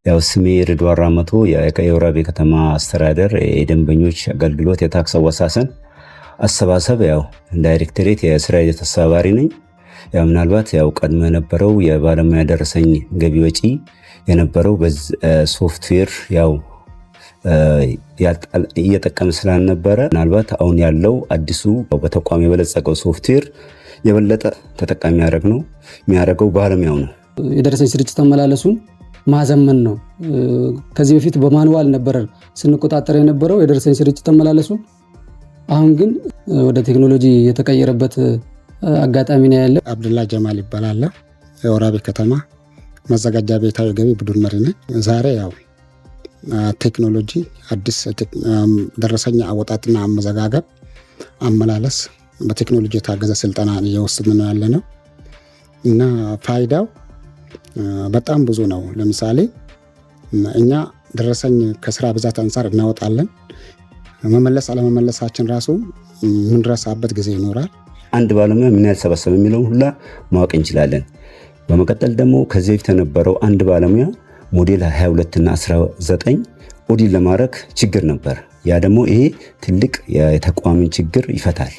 ያው ስሜ ርድዋን ራመቶ የወራቤ ከተማ አስተዳደር የደንበኞች አገልግሎት የታክስ አወሳሰን አሰባሰብ ያው ዳይሬክቶሬት የስራ ሂደት አስተባባሪ ነኝ። ያው ምናልባት ያው ቀድሞ የነበረው የባለሙያ ደረሰኝ ገቢ ወጪ የነበረው ሶፍትዌር ያው እየጠቀም ስላልነበረ ምናልባት አሁን ያለው አዲሱ በተቋም የበለጸገው ሶፍትዌር የበለጠ ተጠቃሚ ያደረግ ነው የሚያደርገው ባለሙያው ነው። የደረሰኝ ስርጭት አመላለሱን ማዘመን ነው። ከዚህ በፊት በ manual ነበር ስንቆጣጠር የነበረው የደረሰኝ ስርጭት አመላለሱ። አሁን ግን ወደ ቴክኖሎጂ የተቀየረበት አጋጣሚ ነው ያለ። አብዱላ ጀማል ይባላል። የወራቤ ከተማ መዘጋጃ ቤታዊ ገቢ ቡድን መሪ ነኝ። ዛሬ ያው ቴክኖሎጂ አዲስ ደረሰኝ አወጣጥና አመዘጋገብ አመላለስ በቴክኖሎጂ የታገዘ ስልጠና እየወሰድን ነው ያለ ነው እና ፋይዳው በጣም ብዙ ነው። ለምሳሌ እኛ ደረሰኝ ከስራ ብዛት አንጻር እናወጣለን። መመለስ አለመመለሳችን ራሱ የምንረሳበት ጊዜ ይኖራል። አንድ ባለሙያ ምን ያህል ሰበሰበ የሚለውን ሁላ ማወቅ እንችላለን። በመቀጠል ደግሞ ከዚህ በፊት የነበረው አንድ ባለሙያ ሞዴል 22 እና 19 ኦዲት ለማድረግ ችግር ነበር። ያ ደግሞ ይሄ ትልቅ የተቋምን ችግር ይፈታል።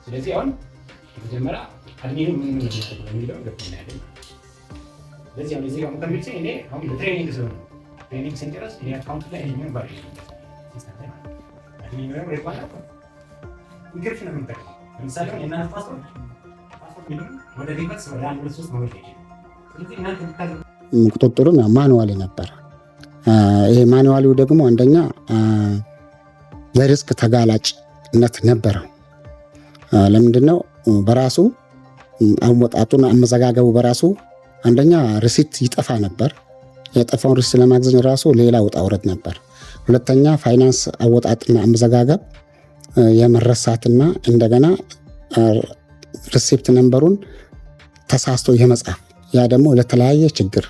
ስለዚህ አሁን መጀመሪያ admin ኡ ምን ምን የሚለው ገብቶኛል። ስለዚህ አሁን እዚህ ጋር ከሚል እኔ አሁን ለ training ስለሆነ training ስንጨርስ እኔ account ላይ ይሄኛው ባሪ system ላይ ማለት admin ኡ require encryption ነው የምንጠቀመው። ለምሳሌ አሁን የእናንተ password የሚለውን ወደ reverse ወደ 1 2 3 መውረድ ይችላል። ስለዚህ እናንተ የምታደርጉት ቁጥጥሩም manually ነበር። ይሄ manually ው ደግሞ አንደኛ ለ risk ተጋላጭነት ነበረው። ለምንድነው? በራሱ አወጣጡን አመዘጋገቡ በራሱ አንደኛ receipt ይጠፋ ነበር። የጠፋውን receipt ለማግኘት ራሱ ሌላ ውጣ ውረድ ነበር። ሁለተኛ ፋይናንስ አወጣጥና አመዘጋገብ የመረሳትና እንደገና receipt number ኡን ተሳስቶ የመጻፍ ያ ደግሞ ለተለያየ ችግር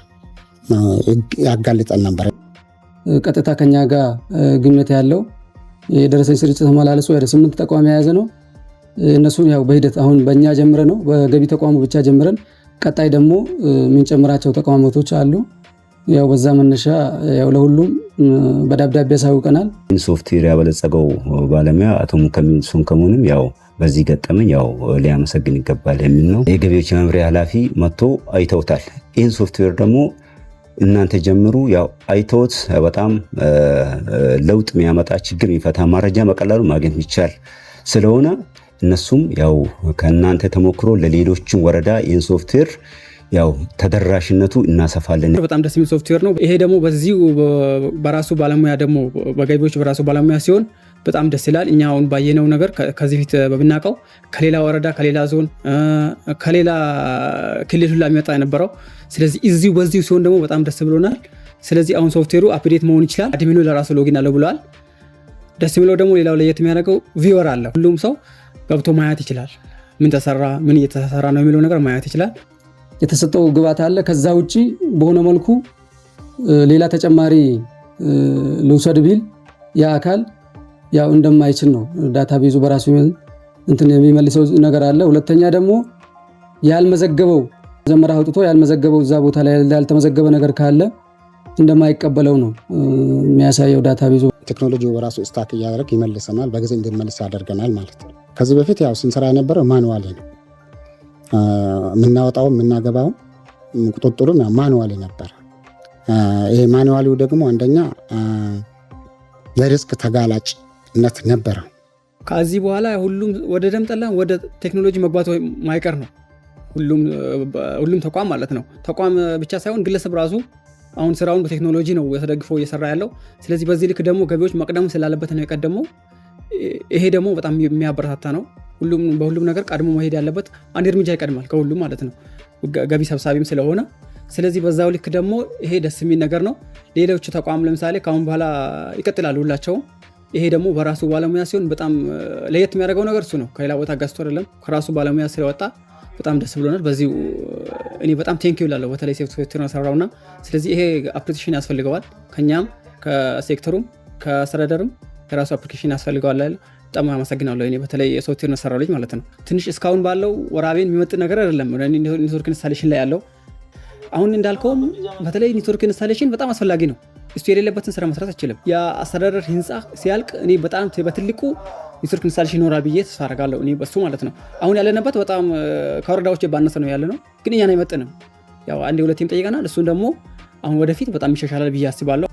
ያጋልጠን ነበር። ቀጥታ ከኛ ጋር ግንኙነት ያለው የደረሰኝ ስርጭት ተመላለሱ ወደ 8 ተቋም የያዘ ነው። እነሱን ያው በሂደት አሁን በእኛ ጀምረን ነው በገቢ ተቋሙ ብቻ ጀምረን ቀጣይ ደግሞ የምንጨምራቸው ተቋማቶች አሉ። ያው በዛ መነሻ ያው ለሁሉም በደብዳቤ ያሳውቀናል። ሶፍትዌር ያበለጸገው ባለሙያ አቶ ሙከሚል ሱንከሙንም ያው በዚህ ገጠመኝ ያው ሊያመሰግን ይገባል የሚል ነው። የገቢዎች መምሪያ ኃላፊ መጥቶ አይተውታል። ይህን ሶፍትዌር ደግሞ እናንተ ጀምሩ ያው አይተውት በጣም ለውጥ የሚያመጣ ችግር የሚፈታ መረጃ በቀላሉ ማግኘት የሚቻል ስለሆነ እነሱም ያው ከእናንተ ተሞክሮ ለሌሎችም ወረዳ ይህን ሶፍትዌር ያው ተደራሽነቱ እናሰፋለን። በጣም ደስ የሚል ሶፍትዌር ነው። ይሄ ደግሞ በዚሁ በራሱ ባለሙያ ደግሞ በገቢዎች በራሱ ባለሙያ ሲሆን በጣም ደስ ይላል። እኛ አሁን ባየነው ነገር ከዚህ ፊት በምናውቀው ከሌላ ወረዳ፣ ከሌላ ዞን፣ ከሌላ ክልል ሁላ የሚመጣ የነበረው፣ ስለዚህ እዚሁ በዚሁ ሲሆን ደግሞ በጣም ደስ ብሎናል። ስለዚህ አሁን ሶፍትዌሩ update መሆን ይችላል። Admin ኡ ለራሱ login አለው ብለዋል። ደስ የሚለው ደግሞ ሌላው ለየት የሚያደርገው viewer አለ። ሁሉም ሰው ገብቶ ማየት ይችላል። ምን ተሰራ፣ ምን እየተሰራ ነው የሚለው ነገር ማየት ይችላል። የተሰጠው ግብዓት አለ። ከዛ ውጪ በሆነ መልኩ ሌላ ተጨማሪ ልውሰድ ቢል ያ አካል ያው እንደማይችል ነው database ኡ በራሱ እንትን የሚመልሰው ነገር አለ። ሁለተኛ ደግሞ ያልመዘገበው መጀመሪያ አውጥቶ ያልመዘገበው እዛ ቦታ ላይ ያልተመዘገበ ነገር ካለ እንደማይቀበለው ነው የሚያሳየው database ኡ። ቴክኖሎጂው በራሱ stuck እያደረግ ይመልሰናል፣ በጊዜ እንድንመልስ ያደርገናል ማለት ነው። ከዚህ በፊት ያው ስንሰራ የነበረው manually ነው የምናወጣውም የምናገባውም ቁጥጥሩም ያው manually ነበር። ይሄ manually ው ደግሞ አንደኛ ለ risk ተጋላጭነት ነበረው። ከዚህ በኋላ ሁሉም ወደ ደም ጠላ ወደ ቴክኖሎጂ መግባት ማይቀር ነው። ሁሉም ተቋም ማለት ነው። ተቋም ብቻ ሳይሆን ግለሰብ ራሱ አሁን ስራውን በቴክኖሎጂ ነው ተደግፎ እየሰራ ያለው። ስለዚህ በዚህ ልክ ደግሞ ገቢዎች መቅደም ስላለበት ነው የቀደመው። ይሄ ደግሞ በጣም የሚያበረታታ ነው። ሁሉም በሁሉም ነገር ቀድሞ መሄድ ያለበት አንድ እርምጃ ይቀድማል ከሁሉም ማለት ነው፣ ገቢ ሰብሳቢም ስለሆነ። ስለዚህ በዛው ልክ ደግሞ ይሄ ደስ የሚል ነገር ነው። ሌሎቹ ተቋም ለምሳሌ ከአሁን በኋላ ይቀጥላሉ ሁላቸውም። ይሄ ደግሞ በራሱ ባለሙያ ሲሆን በጣም ለየት የሚያደርገው ነገር እሱ ነው። ከሌላ ቦታ ገዝቶ አይደለም፣ ከራሱ ባለሙያ ስለወጣ በጣም ደስ ብሎናል። በዚሁ እኔ በጣም thank you እላለሁ፣ በተለይ ሶፍትዌር ሰራውና። ስለዚህ ይሄ application ያስፈልገዋል፣ ከኛም ከሴክተሩም ከአስተዳደርም የራሱ application ያስፈልገዋል። በጣም አመሰግናለሁ። እኔ በተለይ የሶፍትዌር ሰራው ልጅ ማለት ነው። ትንሽ እስካሁን ባለው ወራቤን የሚመጥን ነገር አይደለም network installation ላይ ያለው። አሁን እንዳልከውም በተለይ network installation በጣም አስፈላጊ ነው። እሱ የሌለበትን ስራ መስራት አይችልም። የአስተዳደር ህንፃ ሲያልቅ እኔ በጣም በትልቁ network installation ይኖራል ብዬ ተስፋ አደርጋለሁ። እኔ በሱ ማለት ነው። አሁን ያለንበት በጣም ከወረዳዎች ባነሰ ነው ያለ ነው፣ ግን እኛን አይመጥንም። ያው አንዴ ሁለቴም ጠይቀናል። እሱን ደግሞ አሁን ወደፊት በጣም ይሻሻላል ብዬ አስባለሁ።